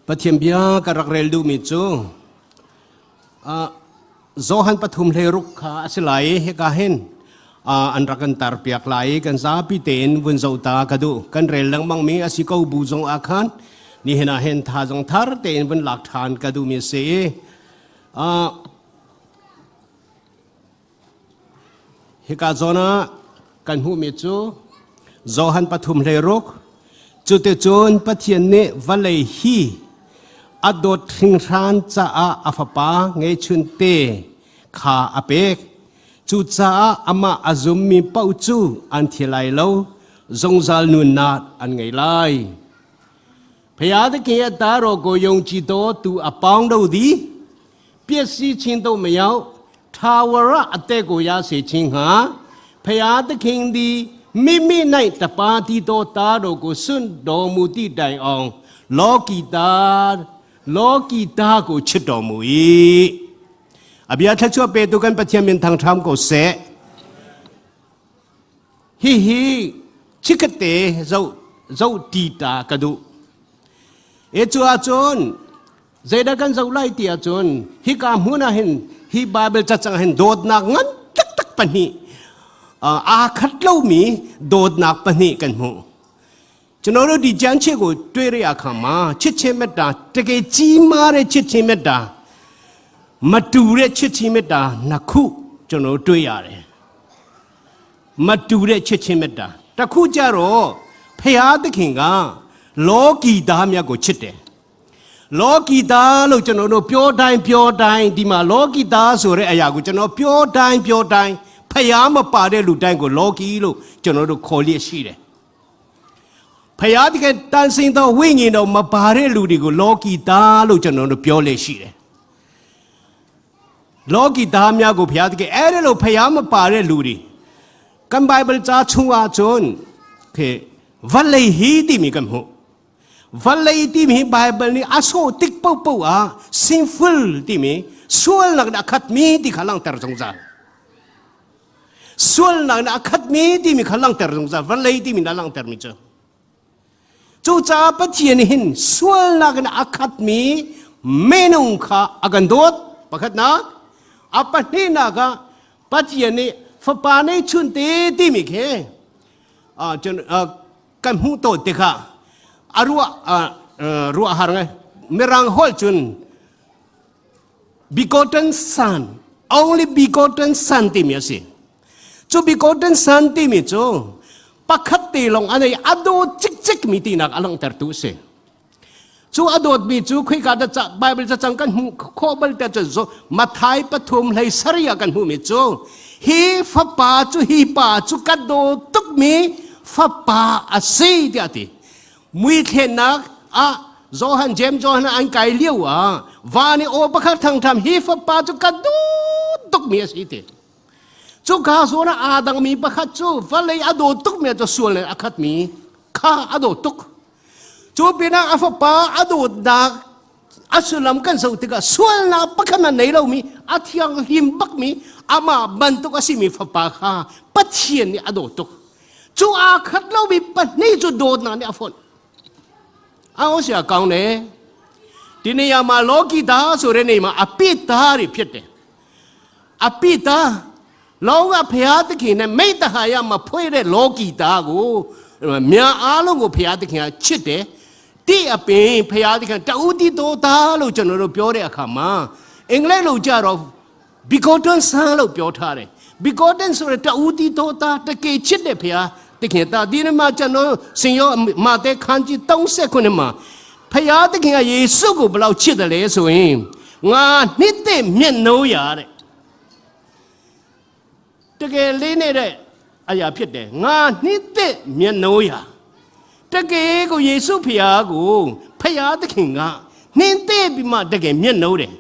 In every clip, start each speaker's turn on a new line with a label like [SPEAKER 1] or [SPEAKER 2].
[SPEAKER 1] Pathian bia ka rak rel duhmi cu Johan pathum hlei ruk kha a si lai i hika hin an rak kan tar piak lai i kan zapi tein vun zoh ta ka duh. Kan rel lengmang mi a si ko bu zong ah khan nihin ah hin tha zong thar tein vun lak ṭhan ka duhmi a si i Hika zawn ah kan hmuhmi cu Johan pathum 16 cuticun Pathian nih vawlei hi a dawt hringhran caah a fapa ngeihchunte kha a pek. Cucaah amah a zummi paoh cu an thi lai lo, zungzal nunnak an ngei lai. ဘုရားသခင်ရဲ့သားတော်ကိုယုံကြည်သောသူအပေါင်းတို့သည်ပျက်စီးခြင်းသို့မရောက်ထာဝရအသက်ကိုရစေခြင်းဟာဘုရားသခင်သည်မိမိ၌တပါးတည်းသောသားတော်ကိုစွန့်တော်မူသည့်တိုင်အောင်လောကီသားလောကီသားကိုချစ်တော်မူ၏အဗျာထချွတ်ပေတုကန်ပချင်မင်ထံထမ်ကိုစေ Hihi chikkhatte zoh zoh ti ta ka duh. E cu ahcun zeidah kan zoh lai ti ahcun hika hmun ah hin hi Bible cacang hin dawtnak ngan taktak pahnih aa khat lomi dawtnak pahnih kan hmuh. ကျွန်တော်တို့ဒီကျမ်းချက်ကိုတွေ့ရအခါမှာချစ်ချင်းမေတ္တာတကယ်ကြီးမားတဲ့ချစ်ချင်းမေတ္တာမတူတဲ့ချစ်ချင်းမေတ္တာနှစ်ခုကျွန်တော်တွေ့ရတယ်မတူတဲ့ချစ်ချင်းမေတ္တာတစ်ခုကြတော့ဖျားသခင်ကလောကီသားမြတ်ကိုချစ်တယ်လောကီသားလို့ကျွန်တော်တို့ပြောတိုင်းပြောတိုင်းဒီမှာလောကီသားဆိုတဲ့အရာကိုကျွန်တော်ပြောတိုင်းပြောတိုင်းဖျားမပါတဲ့လူတိုင်းကိုလောကီလို့ကျွန်တော်တို့ခေါ်လျက်ရှိတယ် ဖယားတကယ်တန်ဆင်းသောဝိညာဉ်တော်မပါတဲ့လူတွေကိုလောကီသားလို့ကျွန်တော်တို့ပြောလေရှိတယ်လောကီသားများကိုဖယားတကယ်အဲ့ဒါလို့ဖယားမပါတဲ့လူတွေကမ်ဘိုင်ဘယ်ချာချုံအားချွန်းခေဝလေဟီတိမီကမ်ဟိုဝလေတိမီဘိုင်ဘယ်နီအဆိုတိကပုတ်ပုတ်အာ sinful တိမီဆွလနကခတ်မီတိခလန်တရဇုံဇာ Sualnak in a khatmi timi kha langhter zungzal vawlei timi na langhtermi cu cucaah Pathian hin sualnak in a khatmi minung kha a kan dawt pakhatnak a pahnihnak ah Pathian nih fapa nei chun te timi khi kan hmuh tawn tikah a ruah ruah har ngai mirang holh cun Begotten Son, only begotten Son timi a si. Cu begotten Son timi cu pakhat te lawng a nei a dawt cikcek mi tinak a langhtertu a si. Cu a dawtmi cu khoika da ca Bible cacang kan hmuh khawh bal te cun Mathai pathum hlei sarih ah kan hmuhmi cu hi fapa cu hi pa cu ka daw tukmi fapa a si tiah a ti. Muithlennak ah Johan James Johan an kai lio ah van i aw pakhat thangtham hi fapa cu ka duh tukmi a si ti. Cuka zawn ah aa dangmi pakhat cu vawlei a daw tukmi cu sual le a khatmi kha a daw tuk. Cu pinah a fapa a dawtnak a sullam kan zoh tikah sualnak pakhat a nei lomi a thianghlim bakmi amah bantuk a simi fapa kha Pathian nih a daw tuk. Cu aa khat lomi pahnih cu dawtnak nih a fonh. Ao sia kaung ne tini ya ma loki ta su re nei ma api ta ri phiat te api ta လောကဖျားသခင်နဲ့မိတ္တဟာယမဖွဲ့တဲ့လောကီသားကိုမြာအားလုံးကိုဖျားသခင်ကချစ်တယ်တိအပင်ဖျားသခင်တဦးတိတော်သားလို့ကျွန်တော်တို့ပြောတဲ့အခါမှာအင်္ဂလိပ်လိုကြတော့ begotten son လို့ပြောထားတယ် begotten ဆိုတဲ့တဦးတိတော်သားတကယ်ချစ်တဲ့ဖျားသခင်သားဒီနေ့မှာကျွန်တော်စင်ရောမာသဲခန်းကြီး39မှာဖျားသခင်ကယေရှုကိုဘယ်လောက်ချစ်တယ်လဲဆိုရင်ငါနှစ်သက်မျက်နှိုးရတဲ့တကယ်လေးနေတဲ့အရာဖြစ်တယ်ငါနှစ်သက်မျက်နှိုးရတကယ်ကိုယေရှုဖျားကိုဖျားသခင်ကနှင်းသက်ပြီးမှတကယ်မျက်နှိုးတယ်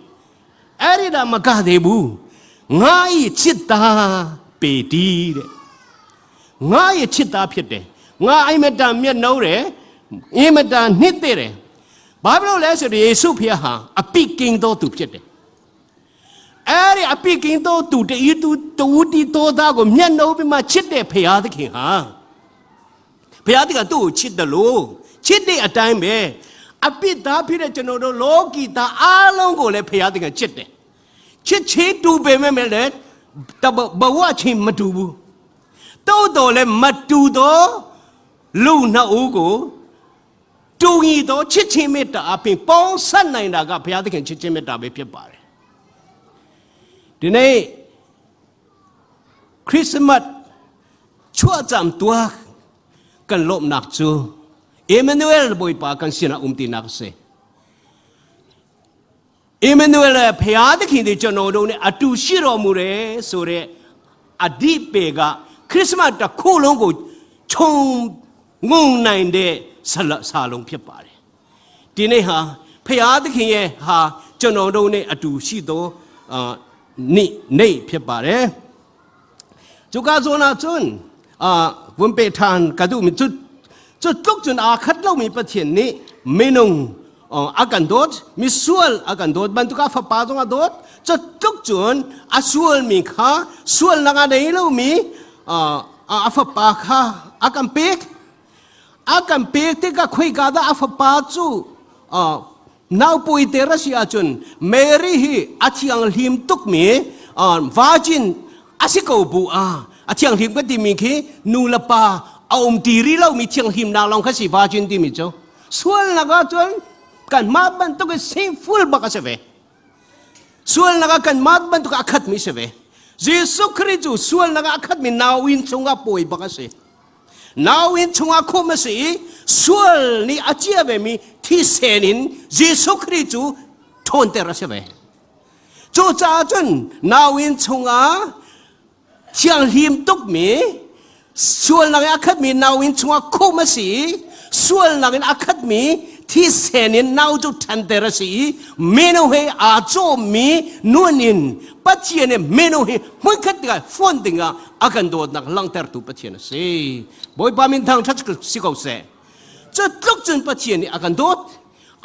[SPEAKER 1] အဲ့ဒီဒါမကသေးဘူးငါဤချစ်သားပေတီတဲ့ငါရဲ့ချစ်သားဖြစ်တယ်ငါအိမ်မတန်မျက်နှုံးတယ်အင်မတန်နှစ်သက်တယ်ဘာဖြစ်လို့လဲဆိုတော့ယေရှုဖခင်ဟာအပိကင်းတော်သူဖြစ်တယ်အဲ့ဒီအပိကင်းတော်သူတည်သူတူတီတော်သားကိုမျက်နှုံးပြီးမှချစ်တဲ့ဖခင်သခင်ဟာဖခင်သခင်သူ့ကိုချစ်တယ်လို့ချစ်တဲ့အတိုင်းပဲ အပိသားဖြစ်တဲ့ကျွန်တော်တို့လောကီသားအားလုံးကိုလည်းဖရာသခင်ချစ်တယ်ချစ်ချင်းတူပေမဲ့လည်းတဘဝချင်းမတူဘူးတိုးတော်လည်းမတူတော့လူနှစ်ဦးကိုတူညီသောချစ်ချင်းမေတ္တာအပြင်ပေါင်းဆက်နိုင်တာကဘုရားသခင်ချစ်ချင်းမေတ္တာပဲဖြစ်ပါတယ်ဒီနေ့ခရစ်စမတ်ချွတ်ကြံတွားကန်လော့နက်ချူ Emmanuel Bawipa kan sinah um tinak a si. Emmanuel ဖျားသခင်ဒီကျွန်တော်တို့နဲ့အတူရှိတော်မူတယ်ဆိုတဲ့အဓိပေကခရစ်စမတ်တစ်ခုလုံးကိုခြုံငုံနိုင်တဲ့ဆလစာလုံးဖြစ်ပါတယ်။ဒီနေ့ဟာဖျားသခင်ရဲ့ဟာကျွန်တော်တို့နဲ့အတူရှိသောအာနေ့နေ့ဖြစ်ပါတယ်။จุกาโซนาจุนอ่าวุนเปทานกระดูมิจุจุดลุกจนอาคัดเล่ามีประเทียนนี้เมนุงอากันโดดมิสวลอากันโดดบรรทุกาฟปาจงอาโดดจุดลุกจนอาสวลมีขาสวลนังอะไรเล่ามีอ่าอาฟปาขาอากันเปกอากันเปกที่ก็คุยกันอาฟปาจูอ่า nau pui te ra si ahcun Mary hi a thianghlim tukmi virgin a si ko bu a a thianghlim kan timi khi nu le pa a um ti ri lomi thianghlimnak lawng kha si virgin timi cu sualnak ahcun kanmah bantuk in sinful bak a si ve sualnak ah kanmah bantuk a khatmi si ve Jesuh Khrih cu sualnak ah a khatmi nauinn chungah pawi bak a si Nauinn chungah khum a si i sual nih a cia vemi thisen in Jesuh Khrih cu ṭhawnter a si ve. Cucaah cun nauinn chungah thianghlim tukmi sualnak in a khatmi nauinn chungah khum a si i sualnak in a khatmi thisen in nau cu ṭhanter a si i mino he aa cawmmi nun in Pathian he mino he hmunkhat tikah fon dingah a kan dawtnak langhtertu Pathian a si. Bawipa min thangṭhat si ko seh. Cu tluk cun Pathian nih a kan dawt.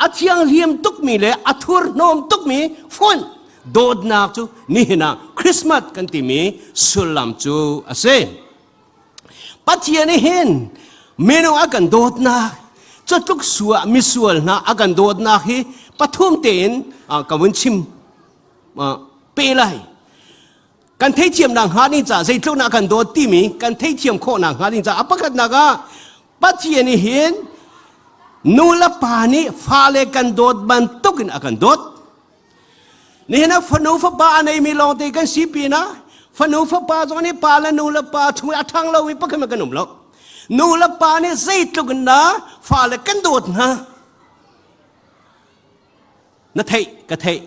[SPEAKER 1] A thianghlim tukmi le a thurhnawm tukmi fon dawtnak cu nihin ah Christmas kan timi sullam cu a si. Pathian nih hin minung a kan dawtnak cu tluk sua misual hna a kan dawtnak hi pathum tein ka vun chim pe lai. Kan theithiamnak hnga ding caah zeitluk na kan dawt timi kan theithiam khawhnak hnga ding caah a pakhatnak ah Pathian nih hin nu le pa nih fale kan dawt bantuk in a kan dawt. Nihin ah fanu fapa a neimi lawngte kan si pinah fanu fapa zong nih pa le nu le pa chung a ṭhang lomi pakhat kan um lo. Nu le pa nih zeitluk in dah fale kan dawt hna. Na theih ka theih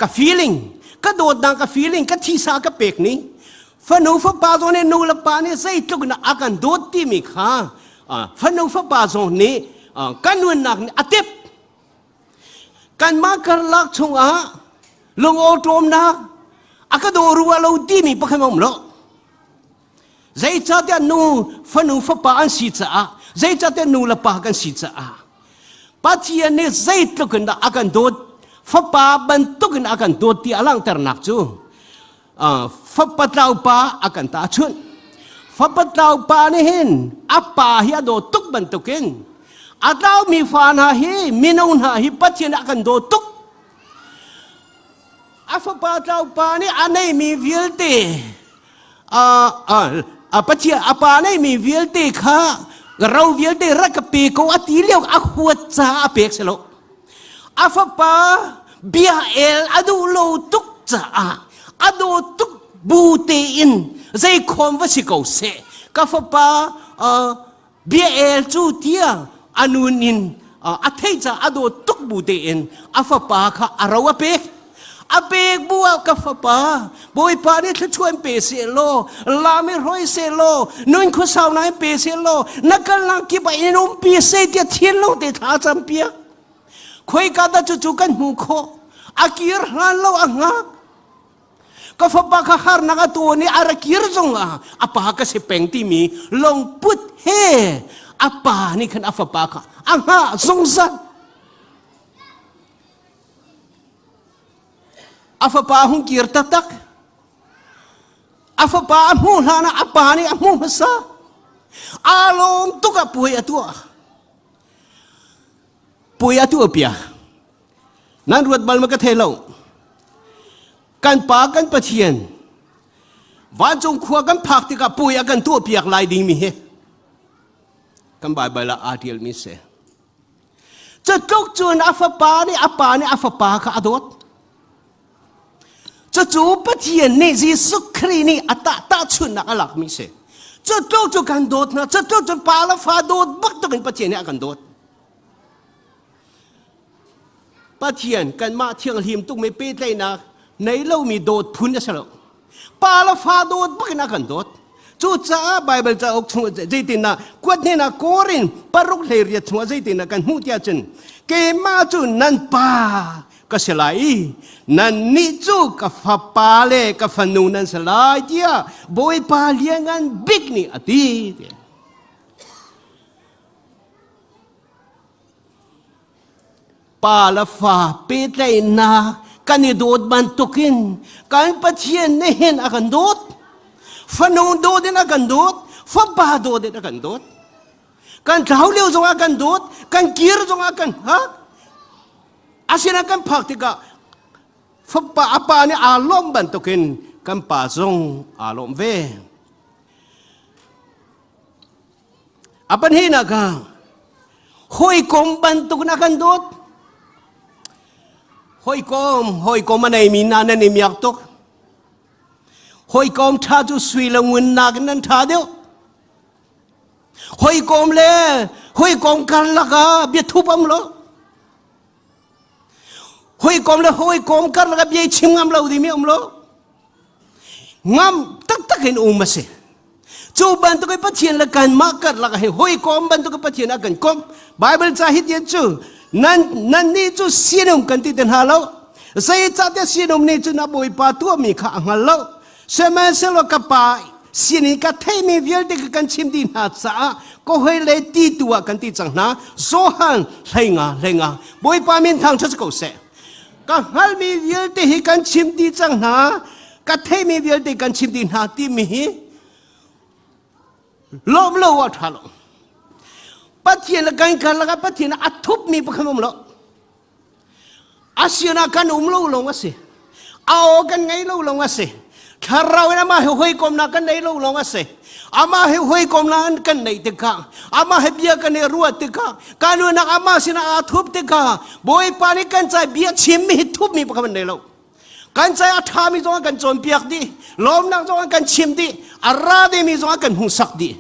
[SPEAKER 1] ka feeling ka dawtnak ka feeling ka thisa ka pek ni fanu fapa zong nih nu le pa nih zeitluk in a kan dawt timi kha fanu fapa zong nih kan nunnak nih a tep kanmah karlak chungah lungawṭawmnak a ka daw rua lo timi pakhat um lo zeicahtiah nu fanu fapa an si caah zeicahtiah nu le pa kan si caah Pathian nih zeitluk in dah a kan dawt fapa bantuk in a kan dawt ti a langhternak cu fapa tlau pa a kan tahchunh fapa tlau pa nih hin a pa hi a dawt tuk bantukin a tlaumi fa hna hi mino hna hi Pathian a kan dawt tuk a fapa tlau pa nih a neimi vialte a Pathian a pa neimi vialte kha ro vialte rak ka pe ko a ti lio a huat caah a pek si lo a fapa bia el a duh lo tuk caah a daw tuk bu tein zei khawm va si ko seh ka fapa bia el cu tiah a nun in a theih caah a dawt tuk bu tein a fapa kha a ro a pek a pek bu ah ka fapa bawipa nih thluachuah in pe seh law lam i hroi seh law nun khuasau na in pe seh law na kalnak kip ah in umpi seh tiah thinlung te thla cam piak khoika dah cucu kan hmuh khawh a kir hlan lo a hngak ka fapa kha harnak a tuan i a ra kir zong ah a pa ka si peng timi lungput he a pa nih khan a fapa kha a hngah zungzal a fapa hung kir taktak a fapa a hmuh hlan ah a pa nih a hmuh hmasa aa lawm tuk ah puai a tuah. Puai a tuah piak. Nan ruat bal ma ka thei lo. Kan pa kan Pathian vancung khua kan phak tikah puai a kan tuah piak lai ding mi hi kan Baibal ah aa ṭialmi si. Cutluk cun a fapa nih a pa nih a fapa kha a dawt. Cucu Pathian nih Jesuh Khrih nih a tah tahchunhnak a lakmi si. Cutluk cu kan dawt hna. Cutluk cu pa le fa dawt bak tuk in Pathian nih a kan dawt. Pathian kanmah thianghlim tukmi pehtlaihnak nei lomi dawt phun a si lo. Pa le fa dawt bakin a kan dawt. Cucaah Baibal cauk chung zeitindah kuat hnenah Korin paruk hlei riat chungah zeitindah kan hmuh tiah cun keimah cu nan pa ka si lai i nannih cu ka fapa le ka fanu nan si lai tiah Bawipa lianngan bik nih a ti. Pa le fa pehtlaihnak kan i dawt bantukin kan Pathian nih hin a kan dawt. Fanu dawt in a kan dawt, fapa dawt in a kan dawt. Kan tlau lio zongah kan dawt, kan kir zongah kan hak. Asinain kan phak tikah fapa a pa nih aa lawmh bantukin kan pa zong aa lawm ve. A pahnihnak ah hawikom bantuk in a kan dawt. Hawikom, hawikom a neimi hna nan i miak tuk. Hawikom ṭha cu sui le ngun nakin nan ṭha deuh. Hawikom le hawikom karlak ah biathup am lo. Hawikom le hawikom karlak ah bia i chim ngam lo dimi um lo. Ngam taktak in um a si. Cu bantuk in Pathian le kanmah karlak ah hin hawikom bantuk in Pathian a kan komh. Bible ca hi tian cu nan nannih cu sinum kan ti te hna lo. Zeicahtiah sinum nih cun a Bawipa tuahmi kha a hngal lo. Sihmanhsehlaw ka pa sin in ka theihmi vialte ka kan chim dih hna caah ka hawile ti tu ah kan ti cang hna. Johan hleinga hleinga Bawipa min thangṭhat si ko seh. Ka hngalhmi vialte hi kan chim dih cang hna. Ka theihmi vialte kan chim dih hna timi hi lawm lo ah ṭha lo. Pathian le kan karlak ah Pathian a thupmi pakhat um lo. Asian ah kan um lo lawng a si. A aw kan ngei lo lawng a si. Thlarau in amah he hawikomnak kan nei lo lawng a si. Amah he hawikomnak kan neih tikah, amah he bia kan i ruah tikah, kan nunak amah sinah aa thup tikah, Bawipa nih kan cai bia chimmi hi thupmi pakhat kan nei lo. Kan cai a ṭhami zong a kan cawnpiak dih, lawmnak zong a kan chim dih, a ra dingmi zong a kan hmuhsak dih.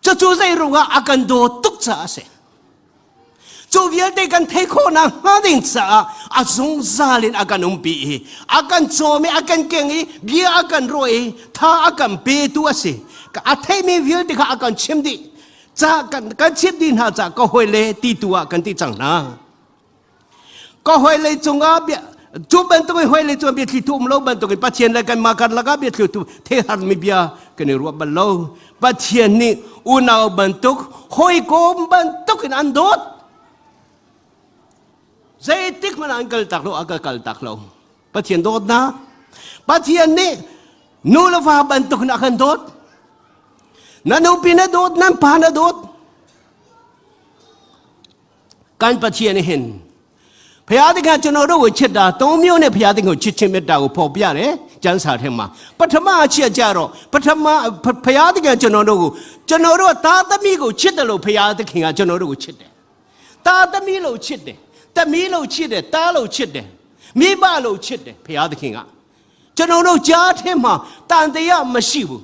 [SPEAKER 1] Cucu zei ruangah a kan dawt tuk caah a si. Cu vialte kan theih khawhnak hnga ding caah a zungzal in a kan umpi i a kan cawm i a kan keng i bia a kan ruah i tha a kan petu a si. A theihmi vialte kha a kan chim dih. Ca kan, kan chimh dih hna caah ka hawile ti tu ah kan ti cang hna. Ka hawile cungah bia cu bantuk in hawile cungah biathli thu um lo bantuk in Pathian le kanmah karlak ah biathli thu theihharmi bia kan i ruah bal lo. Pathian nih unau bantuk hawikom bantuk in an dawt. Zeitik hmanh ah an kal tak lo, a ka kal tak lo. Pathian dawtnak. Pathian nih nu le va bantuk in a kan dawt. Na nupi na dawt, nan pa na dawt. ကန်ပချီနေဟင်ဖျားတဲ့ကကျွန်တော်တို့ကိုချစ်တာသုံးမျိုးနဲ့ဖျားတဲ့ကိုချစ်ချင်းမေတ္တာကိုဖော်ပြတယ်ကျမ်းစာထဲမှာပထမအချက်ကြတော့ပထမဖျားတဲ့ကကျွန်တော်တို့ကိုကျွန်တော်တို့သားသမီးကိုချစ်တယ်လို့ဖျားသခင်ကကျွန်တော်တို့ကိုချစ်တယ်သားသမီးလို့ချစ်တယ်သမီးလို့ချစ်တယ်သားလို့ချစ်တယ်မိဘလို့ချစ်တယ်ဖျားသခင်ကကျွန်တော်တို့ကြားထဲမှာတန်တရားမရှိဘူး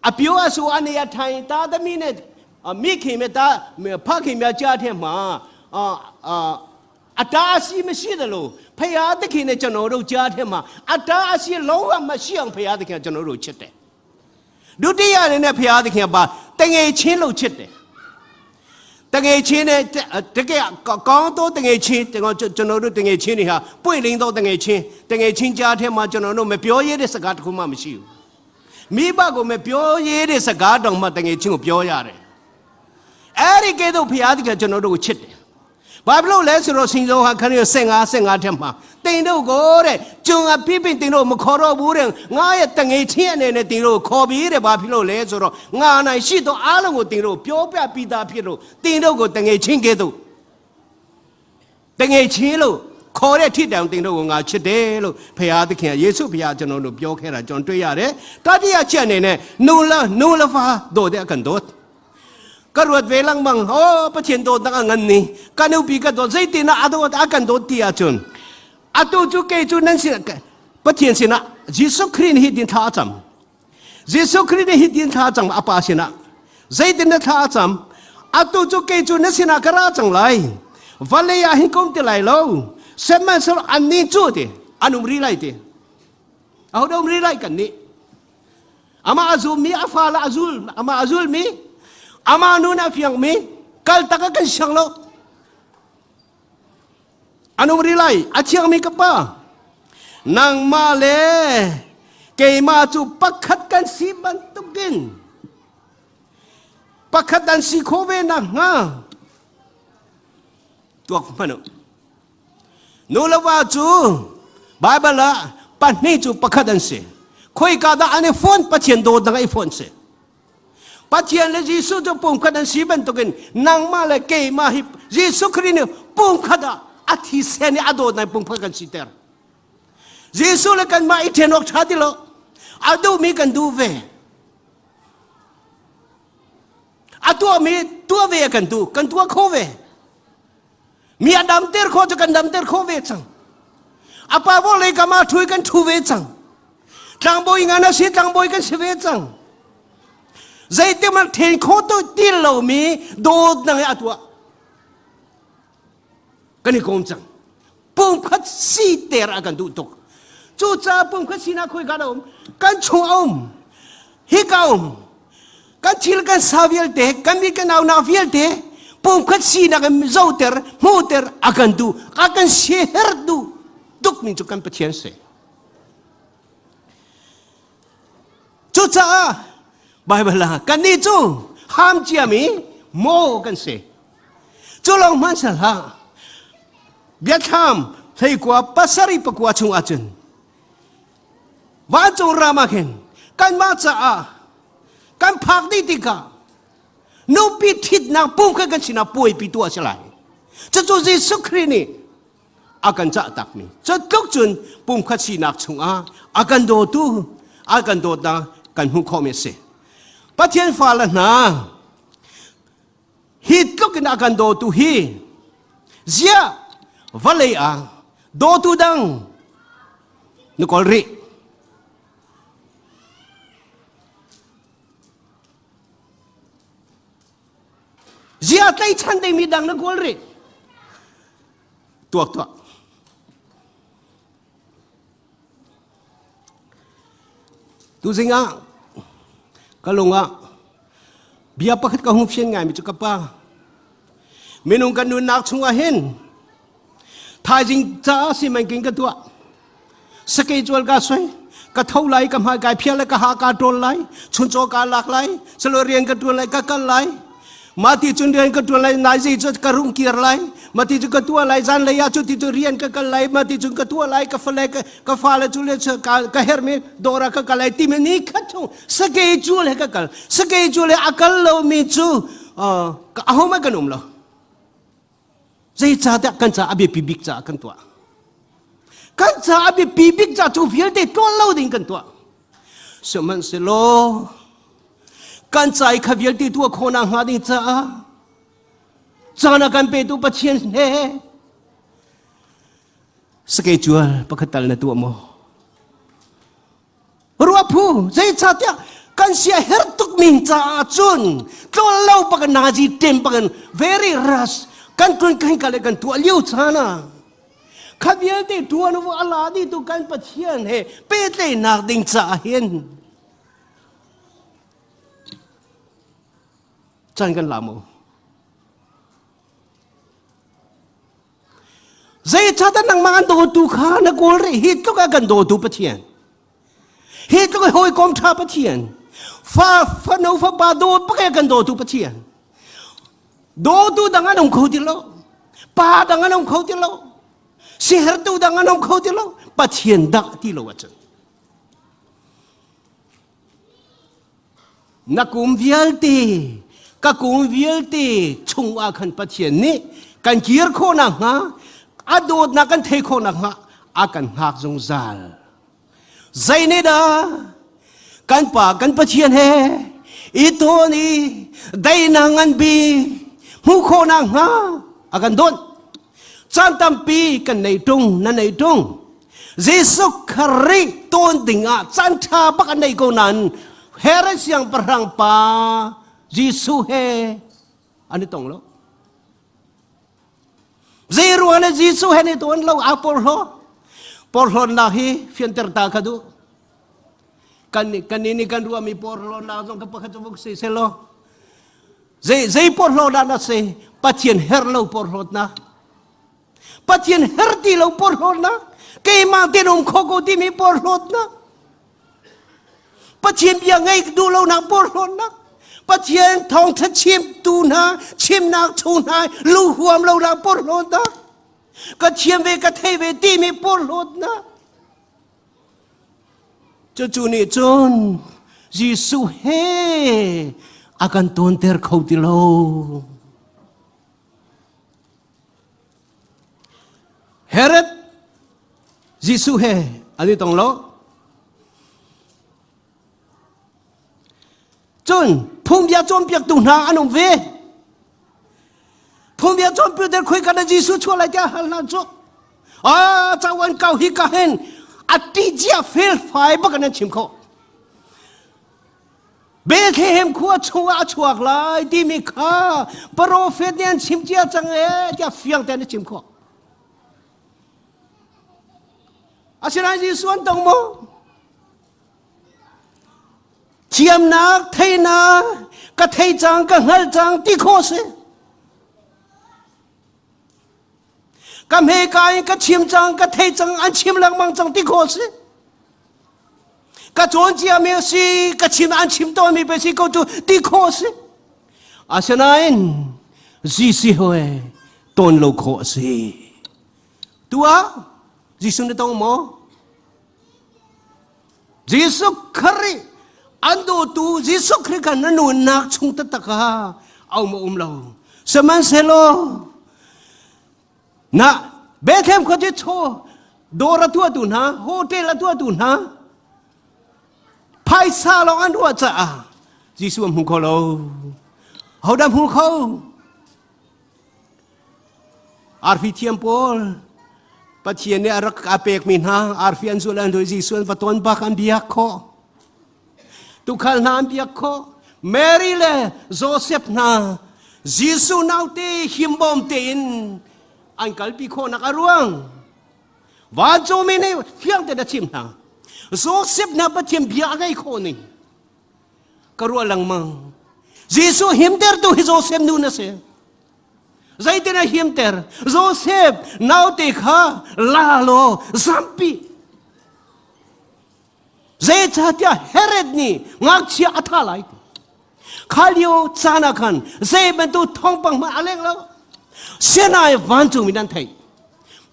[SPEAKER 1] အပြောအဆိုအနေရထိုင်သားသမီးနဲ့မိခင်မြသားဖခင်မြကြားတဲ့မှာအာအာအတားအဆီးမရှိသလိုဖရာသခင်နဲ့ကျွန်တော်တို့ကြားတဲ့မှာအတားအဆီးလုံးဝမရှိအောင်ဖရာသခင်ကျွန်တော်တို့ချစ်တယ်ဒုတိယအနေနဲ့ဖရာသခင်ကပါတငယ်ချင်းလို့ချစ်တယ်တငယ်ချင်းနဲ့တကယ်ကောင်းသောတငယ်ချင်းကျွန်တော်ကျွန်တော်တို့တငယ်ချင်းတွေဟာပွင့်လင်းသောတငယ်ချင်းတငယ်ချင်းကြားထဲမှာကျွန်တော်တို့မပြောရတဲ့စကားတခုမှမရှိဘူး မိဘကိုမပြောရတဲ့စကားတောင်မှတငယ်ချင်းကိုပြောရတယ်အဲ့ဒီကဲ့သို့ဘုရားသခင်ကျွန်တော်တို့ကိုချစ်တယ် Bible လဲဆိုတော့ရှင်ယောဟန်ခရစ်15 15ထက်မှာတင်တို့ကိုတဲ့ကျုံအပြပြတင်တို့မခေါ်တော့ဘူးတဲ့ငါရဲ့တငယ်ချင်းအနေနဲ့တင်တို့ခေါ်ပြီးတဲ့ဘာဖြစ်လို့လဲဆိုတော့ငါနိုင်ရှိတော့အားလုံးကိုတင်တို့ပြောပြပြီးသားဖြစ်လို့တင်တို့ကိုတငယ်ချင်းကဲ့သို့တငယ်ချင်းလို့ခေါ်တဲ့ထိတောင်တင်တို့ကိုငါချစ်တယ်လို့ဖခင်သခင်ယေရှုဖခင်ကျွန်တော်တို့ပြောခဲ့တာကျွန်တော်တွေ့ရတယ်တတိယချက်အနေနဲ့နူလာနူလဖာတို့တဲ့ကန်တော့ ka ruat ve lengmang oh Pathian dawtnak a ngan ni ka nupi ka dawt zeitin ah a dawt a kan dawt ti ahcun atu cu kei cu nan sin Pathian sinah Jesuh Khrih nih hitin thla a cam Jesuh Khrih nih hitin thla a cam a pa sinah zeitin na thla a cam atu cu kei cu na sinah ka ra cang lai vawlei ah hin kom ti lai lo sihmanhsehlaw annih cu ti an um rih lai ti ahodah um rih lai kan nih Amah a zummi a fa le a zul amah a zulmi amah nun a fiangmi kal tak ah kan siang lo. An um rih lai a thiangmi ka pa nangmah le keimah cu pakhat kan si bantukin pakhat an si khawh ve nakhnga tuak hmanh u. Nu le va cu Baibal ah pahnih cu pakhat an si. Khoika dah an i fonh Pathian dawtnak ah i fonh si. Pathian le Jesuh cu pumkhat an si bantukin nangmah le keimah hi Jesuh Khrih nih pumkhat ah a thisen i a dawtnak pumkhat kan siter. Jesuh le kanmah i ṭhen awk ṭha ti lo. A duhmi kan duh ve. A tuahmi tuah ve a kan duh. Kan tuah kho ve. Mi a damter khawh cu kan damter khawh ve cang. A pa vawlei kam ah ṭhu kan ṭhu ve cang. Tlangbawi ngan a si tlangbawi kan si ve cang. Zeitik then khawh to ti lomi dawtnak he a tuah. Kan i kom cang. Pumkhat siter a kan duh tuk. Cucaah pumkhat sinak khoi ka um? Kan chung a um. Hika um. Kan thil kan sa vialte, kan mi kan aunak vialte pumkhat sinak in zoter, hmuhter a kan duh, a kan siher duh tuk mi cu kan Pathian si. Cucaah Baibal ah kannih cu ham ciami maw kan si. Cu lawng hmanh sal hlah. Biathlam hleikua pasarih pakua chung ahcun vancung ram ah khin kanmah caah kan phak dih tikah nupi ṭhitnak pum kha kan sinah puaipi tuah a si lai. Cucu Jesuh Khrih nih a kan cah takmi. Cu tluk cun pumkhat sinak chungah a kan dawtu, a kan dawtnak kan hmuh khawhmi a si. Pathian fale hna, hi tluk in a kan dawtu hi ziah vawlei ah dawtu dang na kawl rih. Ziah tlaichan dingmi dang na kawl rih. Tuak tuah. Tuzing ah ka lung ah bia pakhat ka hung fian ngaimi cu ka pa minung kan nunnak chungah hin thaizing caah simanking ka tuah sakei cual ka soi ka tho lai ka hmai kai phial lai ka ha ka ṭawl lai chuncaw ka lak lai salo rian ka ṭuan lai ka kal lai Mati cun rian ka ṭuan lai naizi cu ka rung kir lai mati cu ka tuah lai zan lei ah cu ti cu rian ka kal lai mati cun ka tuah lai ka fale ka fale cu le ka hermi dawr ah ka kal lai timi ni khat chung sakei cu le ka kal sakei cu le a kal lomi cu ahohmanh kan um lo Zeicahtiah kan caah a biapi bik caah kan tuah. Kan caah a biapi bik caah cu vialte tuah lo ding kan tuah. Sihmanhsehlaw kan ca i kha vialte tuah khawhnak hnga ding caah caan a kan petu Pathian he schedule pakhat tal na tuah maw? Ruaphu zeicahtiah kan sia her tuk min caah cun tlawl lo bak nazi tem bak in very rush kan tun kan kal kan tuah lio caan ah kha vialte tuan u ala di tu kan Pathian he pehtlaihnak ding caah hin caan kan la maw Zeicahtiah nangmah an dawtu kha na kawl rih hi tluk a kan dawtu Pathian. Hi tluk a hawikom ṭha Pathian. Fa fano fapa dawt bak kan dawtu Pathian. Dawtu dang an um kho ti lo. Pa dang an um kho ti lo. Sihertu dang an um kho ti lo. Pathian dah ti lo ahcun. Na kum vialte, ka kum vialte chung ah khan Pathian nih kan kir khawh nakhnga, a dawtnak kan theih khawh nakhnga a kan hngak zungzal. Zei nih dah kan Pa kan Pathian he i tawn i daihnak ngan bik hmuh khawh nakhnga a kan dawt. Caan tampi kan nei ṭung, na nei ṭung. Jesuh Khrih tawn dingah caan ṭha bak an nei ko nain Herod siangpahrang pa Jesuh he an i tong lo. Zei ruang le Jesuh he nih tuan lo aa porhlaw. Porhlawtnak hi fianter ta ka duh. Kan kan nih kan ruahmi porhlawtnak zong ka pakhat cu vuk si selaw. Zei zei porhlawtnak na si? Pathian herh lo porhlawtnak. Pathian herh ti lo porhlawtnak. Keimah ten um kho ko timi porhlawtnak. Pathian bia ngaih duh lonak porhlawtnak Pathian thawngṭha chimtu hna chimnak chung hna lu huam lonak porhlawtnak ka thiam ve ka thei ve timi porhlawtnak cucu nih cun Jesuh he a kan tawnter kho ti lo. Herod Jesuh he an i tong lo. Cun phungbia cawnpiaktu hna an um ve. Phungbia cawnpiaktu khoi kan Jesuh chuah lai tiah hal hna cu. Ah, cawan kau hi ka hen a ti cia felfai bak an chim kho. Bethlehem khua chungah a chuak lai timi kha profet nih an chim cia cang ee tiah fiang tein a chim khawh. Asinain Jesuh an tong maw? Thiamnak, theinak, ka thei cang, ka hngal cang ti khawh si. Ka hmeka in ka chim cang, ka thei cang, an chim lengmang cang ti khawh si. Ka cawn ciami a si, ka chim an chim tawnmi pe si ko cu ti khawh a si. Asinain Jesuh he tawn lo khawh a si. Tu ah Jesuh na tong maw? Jesuh Khrih an dawtu Jesuh Khrih kha na nunnak chung taktak ah a um a um lo. Sihmanhsehlaw Na Bethlehem khua cu chaw dawr a tuahtu hna, hotel a tuahtu hna, phaisa lawng an ruah caah Jesuh an hmu kho lo. Hodah hmu kho? Arfi thiam pawl Pathian nih a rak a pekmi hna arfi an zulh an Jesuh an va ton bak an biak khawh. Tukhal hna an biak khawh. Mary le Joseph hna Jesuh naute himbawm tein an kalpi khawhnak a ruang. Vancungmi nih fiang tein a chim hna. Joseph hna Pathian bia a ngei khawh ning. Ka ruah lengmang. Jesuh himtertu hi Joseph nu na si. Zeitin a himter? Joseph naute kha la law zampi. Zeicahtiah Herod nih ngakchia a thah lai. Kha lio caan ah khan zei bantuk thawngpang hmanh a leng lo. Sinai vancungmi nan theih.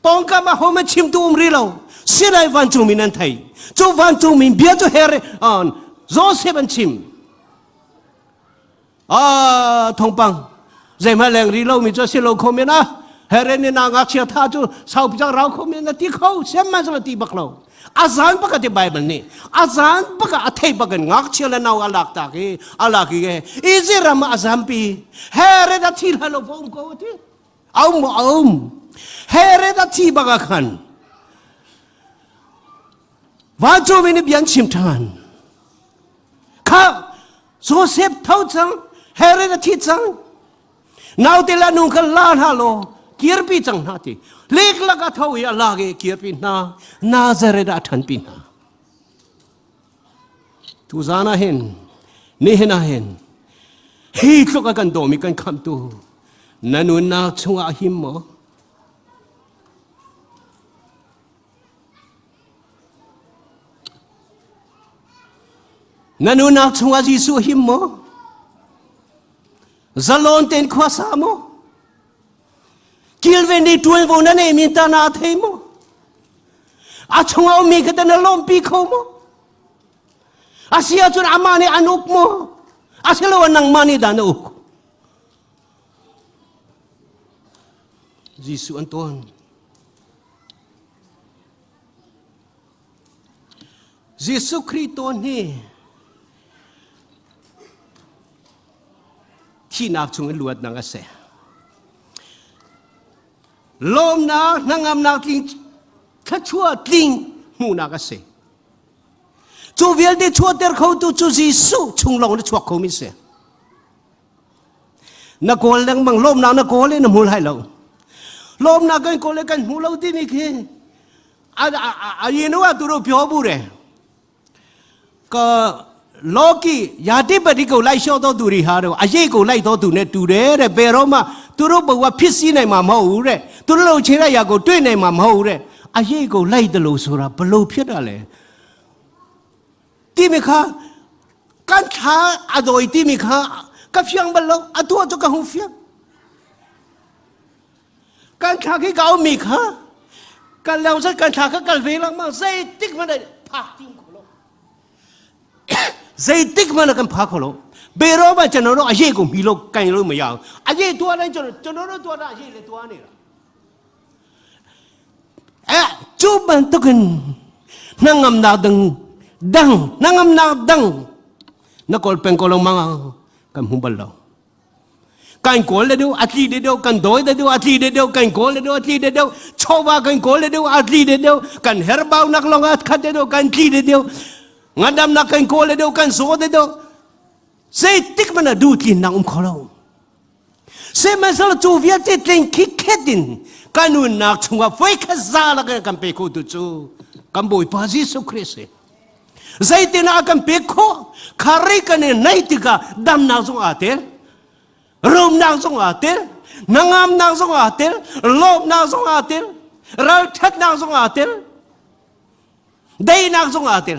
[SPEAKER 1] Pawngkam ah hohmanh chimtu um rih lo. Sinai vancungmi nan theih. Cu vancungmi bia cu Herod Joseph an chim. Ah, thawngpang zeihmanh leng rih lomi cu a si lo kho men ah Herod nih na ngakchia tha cu saupi cang rau kho men a ti kho sihmanhsehlaw ti bak lo a zan bak a ti Bible nih a zan bak ah a thei bak in ngakchia le nau a lak tak i a lak i Egypt ram ah a zampi Herod a thi hlan lo va um ko a ti a um a um Herod a thi bak ah khan vancungmi nih bia an chim ṭhan kha Joseph tho cang Herod a thi cang naute le nu kha la hna law kirpi cang hna ti leklak a tho i a lak i kirpi hna Nazareth ah a ṭhanpi hna tu zan ah hin nihin ah hin hi tluk a kan dawmi kan khamhtu na nunnak chungah a him maw Na nunak chungah Jesuh him maw? Zalon tein khua sa maw? Kilven nih ṭuanvo na neihmi ta na thei maw? A chungah ummi kha na lawmpi kho maw? A si ahcun amah nih an uk maw? Asiloah nangmah nih dah na uk? Jesuh an tuan. Jesuh Khrih tuan hi thihnak chung in luatnak a si. Lawmnak, hnangamnak tling, thluachuah tling hmuhnak a si. Cu vialte chuahter khotu cu Jesuh chung lawng na chuak khomi si. Na kawl lengmang lawmnak na kawl i na hmu lai lo. Lawmnak kan kawl i kan hmu lo timi khi a yinu a turu pyo bu re. ကလောကီယာတိပတိကိုလိုက်လျှော့တော့သူတွေဟာတော့အရေးကိုလိုက်တော့သူနဲ့တူတယ်တဲ့ဘယ်တော့မှသူတို့ဘဝဖြစ်စည်းနိုင်မှာမဟုတ်ဘူးတဲ့သူတို့လိုချင်တဲ့ຢာကိုတွေ့နိုင်မှာမဟုတ်ဘူးတဲ့အရေးကိုလိုက်တယ်လို့ဆိုတာဘလို့ဖြစ်တာလဲတိမခကန်ချာအဒိုတိမခကဖျံဘလောအတူအတူကဟုဖျံကန်ချာခိကောမိခကန်လောစကန်ချာခကန်ဝေလမဇေတိကမနေဖာတိခလို့ zeitik မှလည်းကဖားခေါ်လို့ဘယ်တော့မှကျွန်တော်တို့အရေးကိုမီလို့ကန်လို့မရအောင်အရေးတွားတိုင်းကျွန်တော်ကျွန်တော်တို့တွားတာအရေးလည်းတွားနေတာအဲကျုပ်ပန်တကန်နငမ်နာဒန်ဒန်နငမ်နာဒန်နကောလပန်ကောလမငကမ်ဟုဘလောကန်ကောလေတို့အသီတဲ့တို့ကန်ဒိုတဲ့တို့အသီတဲ့တို့ကန်ကောလေတို့အသီတဲ့တို့ချောဘာကန်ကောလေတို့အသီတဲ့တို့ကန်ဟရဘောင်နကလောငါခတ်တဲ့တို့ကန်သီတဲ့တို့ ငါဒမ်နာကန်ကိုလေတို့ကန်ဆိုတဲ့တို့စေတိကမနာဒူတင်နာအုံခေါ်လောစေမဆလချူဗီယတ်တင်ခိခက်တင်ကန်နုနာချုံကဖွေခဇာလကကန်ပေခုတူချူကမ်ဘိုပါဂျီဆုခရစ်စေဇိတနာကမ်ပေခုခရီကနေနိုင်တိကဒမ်နာဆုံအတဲရုံနာဆုံအတဲနငမ်နာဆုံအတဲလောနာဆုံအတဲရာထက်နာဆုံအတဲဒိနာဆုံအတဲ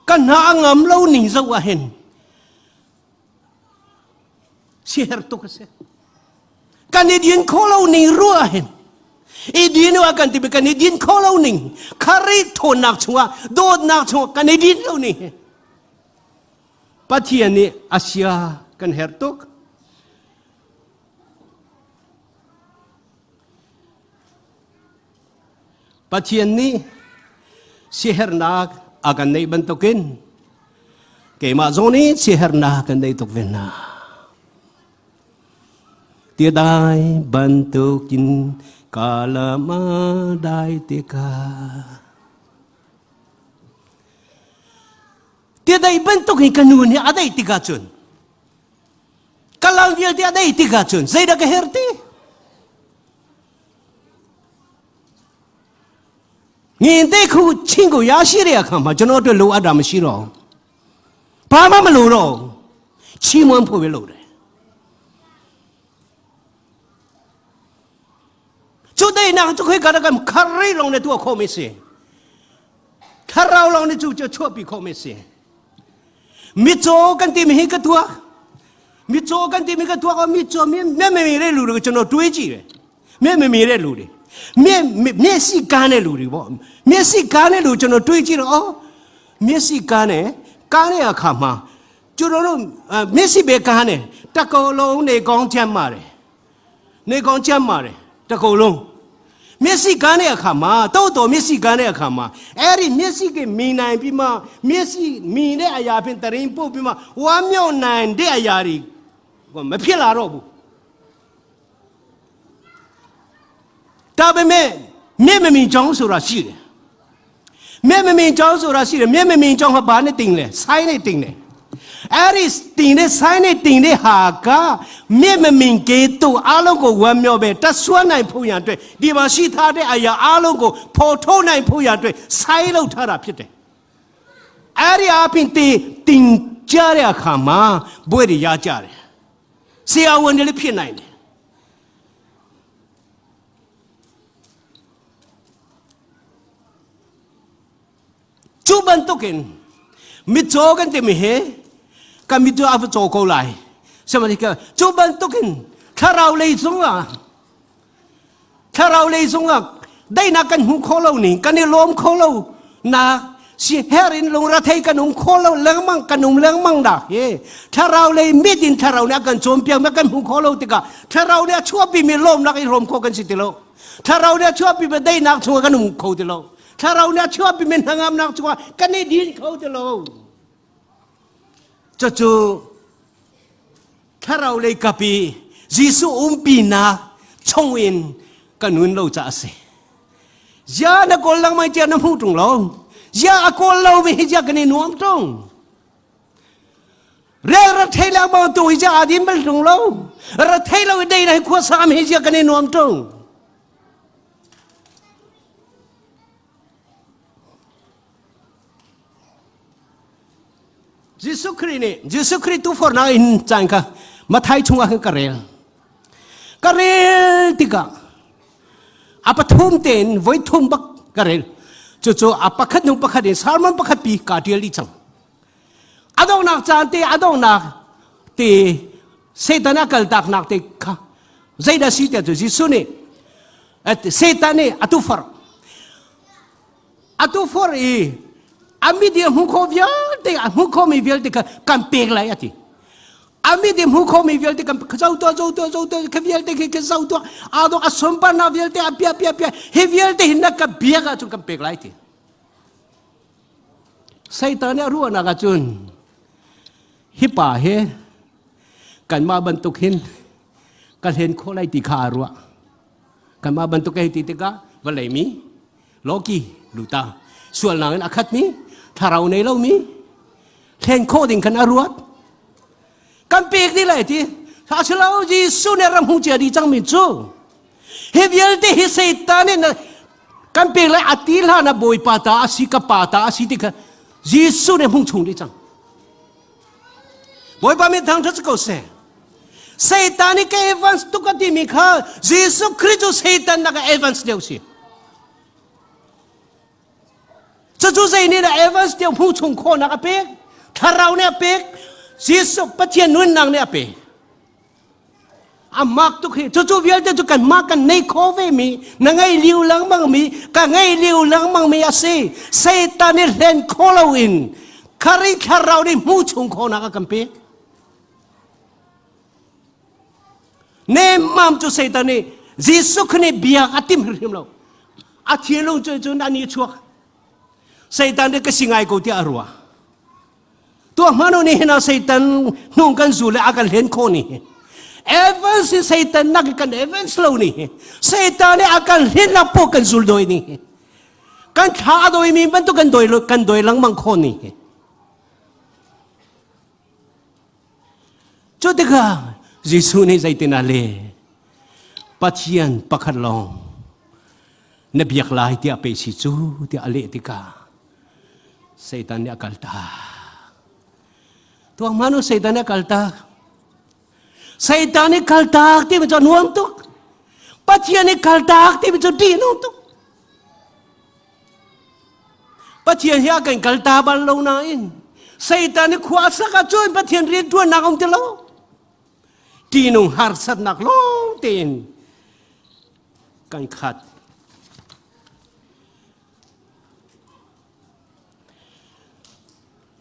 [SPEAKER 1] kan na ngam lo ning zo a hin si her to ka se kan i din kho lo ning ru a hin i din wa kan ti kan i din kho lo ning khari thon nak chunga dot nak chunga kan i din lo ning Pathian nih asia kan her tuk Pathian nih siaherhnak a kan neih bantukin keimah zong nih siaherhnak kan neih tuk ve hna. Tiadai bantukin kalama dai tikah Tiadai bantuk hi ka nu nih a daih tikah cun ka lang vialte a daih tikah cun zeidah ka her ti? ငင်တဲ့ခုချင်းကိုရရှိတဲ့အခါမှာကျွန်တော်တို့လိုအပ်တာမရှိတော့ဘာမှမလိုတော့ချီးမွမ်းဖို့ပဲလိုတယ်ကျုပ်တဲ့နာကျုပ်ခေကရကခရီလုံးနဲ့သူ့ခေါ်မစင်ခရောင်လုံးနဲ့ကျုပ်ချွတ်ပြီးခေါ်မစင်မိချိုကန်တိမဟိကတူမိချိုကန်တိမိကတူမိချိုမြဲမြဲမြဲလူတွေကိုကျွန်တော်တွေးကြည့်တယ်မြဲမြဲမြဲလူတွေ မျက်မျက်စိကားတဲ့လူတွေပေါ့မျက်စိကားတဲ့လူကျွန်တော်တွေးကြည့်တော့အော်မျက်စိကားနေကားတဲ့အခါမှာကျွန်တော်တို့မျက်စိပဲကားနေတကောလုံးနေကောင်းချမ်းမာတယ်နေကောင်းချမ်းမာတယ်တကောလုံးမျက်စိကန်းတဲ့အခါမှာတောက်တော်မျက်စိကန်းတဲ့အခါမှာအဲ့ဒီမျက်စိကမြင်နိုင်ပြီးမှမျက်စိမြင်တဲ့အရာဖြင့်တရင်ပုတ်ပြီးမှဝမ်းမြောက်နိုင်တဲ့အရာတွေမဖြစ်လာတော့ဘူး ဒါပေမဲ့မျက်မမြင်ကြောင်းဆိုတာရှိတယ်မျက်မမြင်ကြောင်းဆိုတာရှိတယ်မျက်မမြင်ကြောင်းဟာဘာနဲ့တင်လဲဆိုင်းနဲ့တင်တယ်အဲ့ဒီတင်တဲ့ဆိုင်းနဲ့တင်တဲ့ဟာကမျက်မမြင်ကေတုအားလုံးကိုဝမ်းမြောက်ပဲတဆွမ်းနိုင်ဖို့ရန်အတွက်ဒီမှာရှိထားတဲ့အရာအားလုံးကိုဖော်ထုတ်နိုင်ဖို့ရန်အတွက်ဆိုင်းလုပ်ထားတာဖြစ်တယ်အဲ့ဒီအပြင်တင်တင်ကြတဲ့အခါမှာဘွဲ့တွေရကြတယ်ဆရာဝန်တွေလည်းဖြစ်နိုင်တယ် Cu bantukin mitcaw kan timi hi kan mitcaw a va caw ko lai. Sihmanhsehlaw cu bantukin thlarau lei zongah thlarau lei zongah daihnak kan hmu kho lo ning kan i lawm kho lo nak si her in lungrethei kan um kho lo lengmang kan um lengmang dak hi thlarau lei mit in thlarau nih a kan cawnpiak mi kan hmu kho lo tikah thlarau nih a chuahpi mi lawmnak i hrawm kho kan si ti lo thlarau nih a chuahpi mi daihnak chungah kan um kho ti lo thlarau nih a chuahpi mi hnangamnak chungah kan i din kho ti lo cucu thlarau lei kap i Jesuh umpinak chungin ka nun lo ca a si. Zia na kawl lengmang tia na hmuh ṭung lo. Zia a kawl lo mi hi zia kan i nuam ṭung. Rel ra thei lengmang tu hi zia aa din bal ṭung lo. Ra thei lo i dei na hi khua sam hi zia kan i nuam ṭung. Jesuh Khrih nih Jesuh Khrih tufornak in caan kha Mathai chungah khan ka rel. Ka rel tikah a pathum tein voi thum bak ka rel. Cucu a pakhat hnu pakhat in sermon pakhat pi ka tial dih cang. A donghnak caan te a donghnak te Satan a kaltaknak te kha zeidah si tiah cu Jesuh nih Satan nih a tufar Atu for i a mit i a hmu kho vialte a hmu khomi vialte kha kan pek lai a ti. A mit i hmu khomi vialte kan zo tuah zo tuah zo tuah kha vialte khi ka zo tuah aa dawh a sunparnak vialte a pia pia pia hi vialte hin na ka biak ahcun kan pek lai ti. Satan nih a ruahnak ahcun hi pa hi kanmah bantuk hin ka hlen khawh lai ti kha aa ruah. Kanmah bantuk hei ti tikah vawlei mi lawki luta sualnak in a khatmi thlarau nei lomi hlen khawh ding khan a ruat kan pek dih lai ti asilo Jesuh nih ram hung cia dih cangmi cu hi vialte hi Satan nih kan pek lai a ti hlan ah Bawipa ta a si ka pa ta a si ti kha Jesuh nih hung chung dih cang Bawipa min thangṭhat si ko seh. Satan nih ka advance tuk a timi kha Jesuh Khrih cu Satan nak ah advance deuh si. Cucu zei nih dah advance deuh hmuh chung khawhnak a pek? Thlarau nih a pek. Jesuh Pathian nunnak nih a pek. A mak tuk hi. Cucu vialte cu kan mah kan nei kho ve mi, na ngei liu lengmang mi, ka ngei liu lengmang mi a si. Satan nih hlen kho lo in Kari thlarau nih hmu chung khawhnak a kan pek. Nemmam cu Satan nih Jesuh kha nih biak a tim hrimhrim lo. A thinlung cu cun a ni chuak. Satan nih ka si ngai ko tiah a ruah. Tuah hmanu nih hin Satan hnung kan zul le a kan hlen khawh ni. Evans hi Satan nak kan Evans lo ni. Satan nih a kan hlen nak po kan zul doi ni. Kan thla a doi mi bantuk kan doi kan doi lengmang khawh ni. Cu tikah Jesuh nih zeitin a le Pathian pakhat lawng na biak lai tiah pe si cu tiah a leh tikah Satan nih a kaltak. Tuak hmanu Satan nih a kaltak. Satan nih kaltak ti cu nuam tuk. Pathian nih kaltak ti cu ṭihnung tuk. Pathian hi a kan kalta bal lo nain Satan nih khua a sak ahcun Pathian rian ṭuannak a um ti lo. Ṭihnung harsatnak lawng tein kan khat.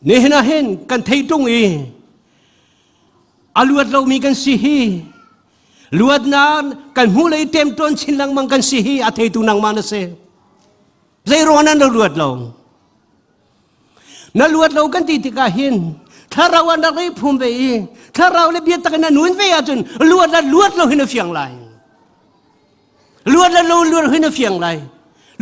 [SPEAKER 1] Nihin ah hin kan thei ṭung i a luat lomi kan si hi luatnak kan hmuh lei ṭemṭawn chin lengmang kan si hi a theitu nangmah na si. Zei ruang nan luat lo? Na luat lo kan ti tikah hin thlarau ah na rak i phum ve i thlarau le biatak in na nun ve ahcun luat le luat lo hin a fiang lai. Luat le lo luat hin a fiang lai.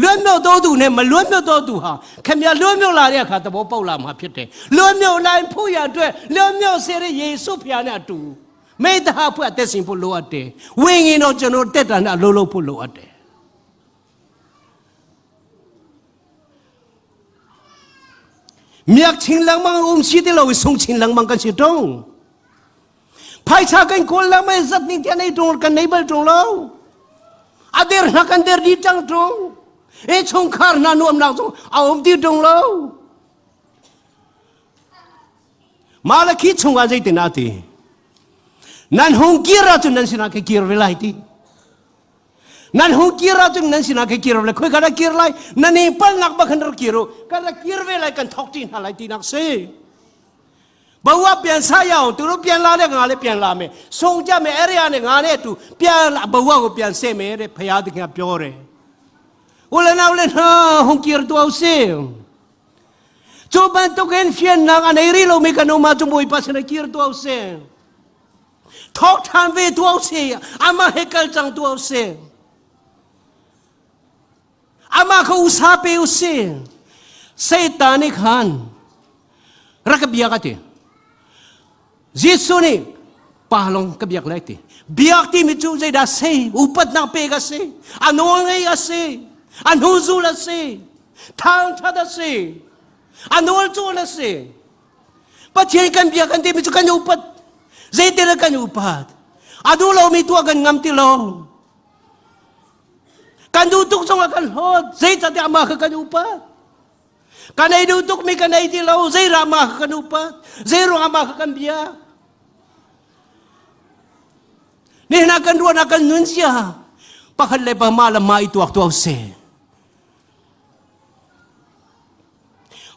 [SPEAKER 1] Luan myo do du ne ma luan myo do du ha khem ya luan myo la ya kha ta bo pau la ma phit te luan myo la in phu ya twe luan myo se re yesu phya ne atu me ta ha phu ate sing pu lo ate wing in o chano te ta na lo lo pu lo ate miak chin lengmang um si ti lo i sung chin lengmang kan si tung Phaisa kan kawl lengmang zat ning tiah nei ṭung kan nei bal ṭung lo. A der hna kan der dih cang ṭung. E chungkhar hna nuamnak zong a um ti ṭung lo. Malakhi chungah zeitin a ti? Nan hung kir ahcun nan sinah ka kir ve lai ti. Nan hung kir ahcun nan sinah ka kir ve lai. Khoi ka rak kir lai? Nan i palnak bak khan rak kir u. Ka rak kir ve lai kan thok ṭi hna lai tinak si. Bawa pian sa yao tu pian la le nga le pian la me song ja me area ne nga ne tu pian la bawa ko pian se me re phaya ding ya pyo re. Ule nau le na hung kir tu au si. Cu bantukin fiannak a nei rih lomi kan um ahcun Bawipa sinah kir tuah usih. Thawk ṭhan ve tuah usih. Amah he kal cang tuah usih. Amah kha usa pe usih. Satan nih khan rak ka biak a ti. Jesuh nih pa lawng ka biak lai ti. Biak timi cu zeidah si? Upatnak pek a si. A nawl ngei a si. A hnuzul a si. Thangṭhat a si. A nawl cawl a si. Pathian kan biak kan timi cu kan upat. Zeitin kan upat? A duh lomi tuah kan ngam ti lo. Kan duh tuk zongah kan hlawt. Zeicahtiah amah kha kan upat. Kan ei duh tukmi kan ei ti lo. Zeirah mah kha kan upat? Zeiruangah mah kha kan biak? Nihin ah kan ruahnak kan nun sia. Pakhat le pa mah le mah i tuak tuau se.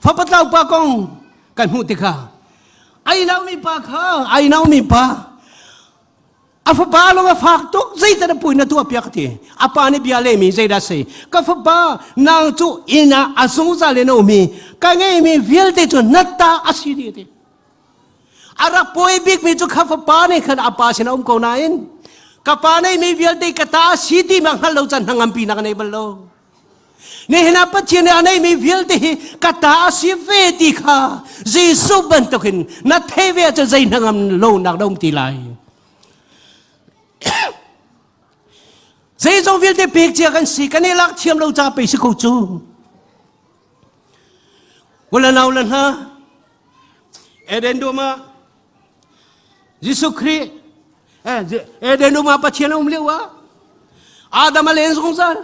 [SPEAKER 1] Fapatlau pa kong kan hmuh tikah ai naumi pa kha ai naumi pa A fapa lung a fak tuk zeidah na pui na tuah piak ti. A pa nih bia lehmi zeidah si? Ka fapa nang cu inn ah a zungzal in a um i ka ngeimi vialte cu na ta a si dih ti. A rak pawi bikmi cu kha fapa nih khan a pa sin a um ko nain ka pa neihmi vialte ka ta a si ti ma hngal lo can hnangampi nak a nei bal lo. Nihin ah Pathian nih a neihmi vialte hi ka ta a si ve ti kha Jesuh bantukin na thei ve ahcun zei hnangam lo nak na um ti lai. Zeizong vialte pek cia kan si kan i lak thiam lo ca pe si ko cu. Ula nau le hna Eden dum ah Jesuh Khrih Eden um ah Pathian a um lio ah Adam a len zungzal.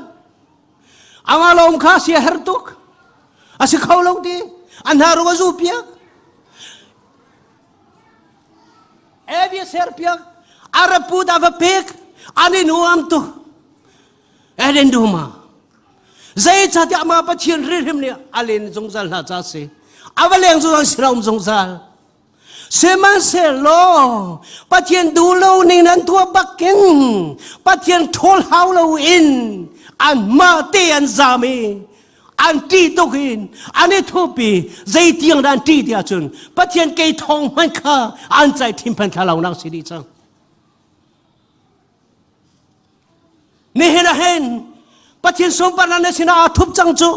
[SPEAKER 1] Amah lawm kha sia her tuk. A si kho lo ti. A hna rung a zu piak. Evi a ser piak. A rapu da va pek. An i nuam tuk. Eden dum ah. Zeicahtiah amah Pathian hrimhrim nih a len zungzal hna ca si. A va leng zungzal siraum zungzal. Sihmanhsehlaw Pathian duh lo ning nan tuah bakin Pathian ṭhawl hau loin anmah te an zam i an ṭih tuk in an i thup i zeitiang dah an ṭih ti ahcun Pathian kei thawng hmanh kha an caih thinphan thlalaunak si dih cang. Nihin ah hin Pathian sunparnak na sinah aa thup cang cu.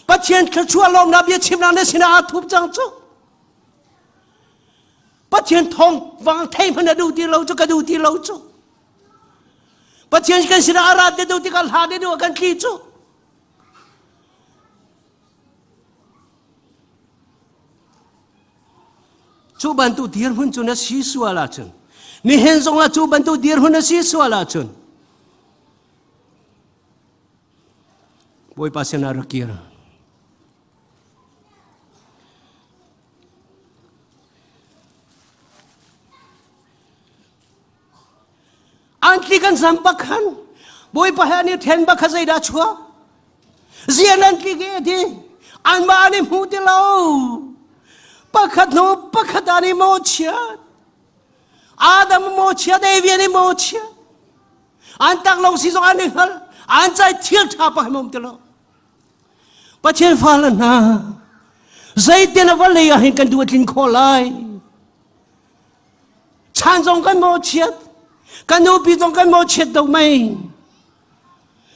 [SPEAKER 1] Pathian thluachuah lawmnak bia chimnak na sinah aa thup cang cu. Pathian thawng vang thei hmanh a duh ti lo cu ka duh ti lo cu. Pathian kan sinah a rat te duh tikah hla te duh kan tli cu. Cu bantuk dirhmun cu na si sual ahcun nihin zongah cu bantuk dirhmun na si sual ahcun Bawipa sinah rak kir. An tli kan zam bak khan Bawipa he an i then bak kha zeidah chuak? Zian an tlik i ti anmah an i hmu ti lo. Pakhat hnu pakhat an i mawhchiat. Adam mawhchiat, Evi an i mawhchiat. An taklawng si zong an i hngal. An cai thil ṭha pa um ti lo. Pathian fale hna, zeitin a vawlei ah hin kan duh a tlin khawh lai? Chan zong kan mawhchiat. Kan nupi zong kan mawhchiat do mei.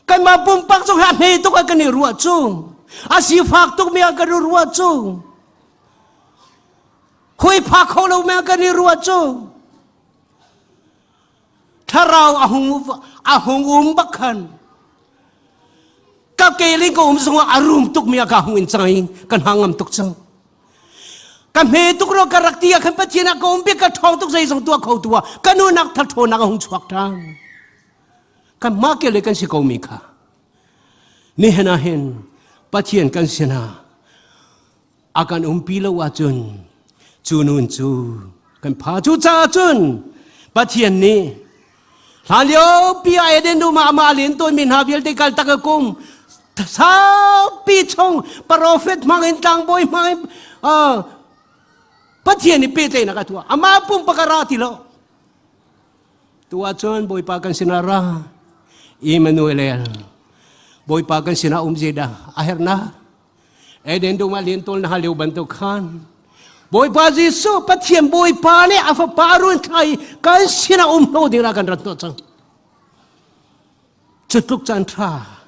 [SPEAKER 1] Kanmah pumpak zong hi a hme tuk ah kan i ruah cu. A sifak tukmi ah kan i ruah cu. Khui pha kho lo mi ah kan i ruah cu. Thlarau a hung a hung um bak khan ka keling ka um zongah a rum tukmi ah ka hung in cang i kan hang ngam tuk cang. Ka hme tuk ro ka rak ti ah khan Pathian ah ka um bik ka ṭhawng tuk zeizong tuah kho tu ah ka nunak thathawnak a hung chuak ṭhan. Kanmah ke le kan si ko mi kha nihin ah hin Pathian kan sinah a kan umpi lo ahcun cu nun cu kan pha cu caah cun. Pathian nih hlanlio pi ah Eden dum ah amah len tawnmi hna vialte kal tak a kum saupi chung profet hmang in tlangbawi hmang in Pathian nih pehtlaihnak a tuah. Amah pumpak a ra ti lo. Tu ahcun Bawipa kan sinah ra. Emmanuel. Bawipa kan sinah um zeidah a herhnak? Eden dum ah lian tawl na hal lio bantuk khan Bawipa Jesuh Pathian Bawipa nih a fapa run thla i kan sinah um lo ding kan rat hnawh cang. Cu tluk caan ṭha.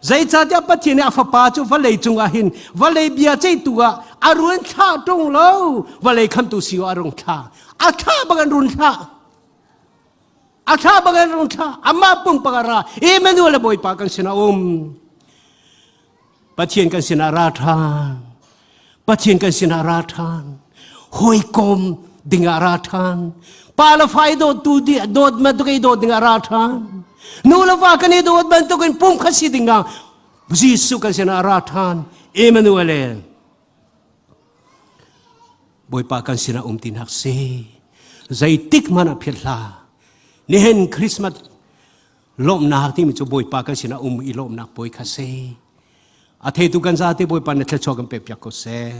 [SPEAKER 1] Zeicahtiah Pathian nih a fapa cu vawlei cungah hin vawlei bia ceihtu ah a run thlah ṭung lo vawlei khamtu si a rung thlah. A thlah bang an run thlah. A thlah bang an run thlah. Amah pumpak a ra. Emmanuel Bawipa kan sinah um. Pathian kan sinah ra ṭhan. Pathian kan sinah ra ṭhan. Hawikom dingah ra ṭhan. Pa le fa i dawttu dawt bantuk i dawt dingah ra ṭhan. Nu le va kan i dawt bantukin pum khat si dingah Jesuh kan sinah ra ṭhan. Emmanuel. Bawipa kan sinah um ti nak si. Zeitik hmanh ah philh hlah. Nihin Christmas Lawmhnak timi cu Bawipa kan sinah um i lawmhnak puai kha si. A theitu kan zate Bawipa na thluachuah kan pek piak ko seh.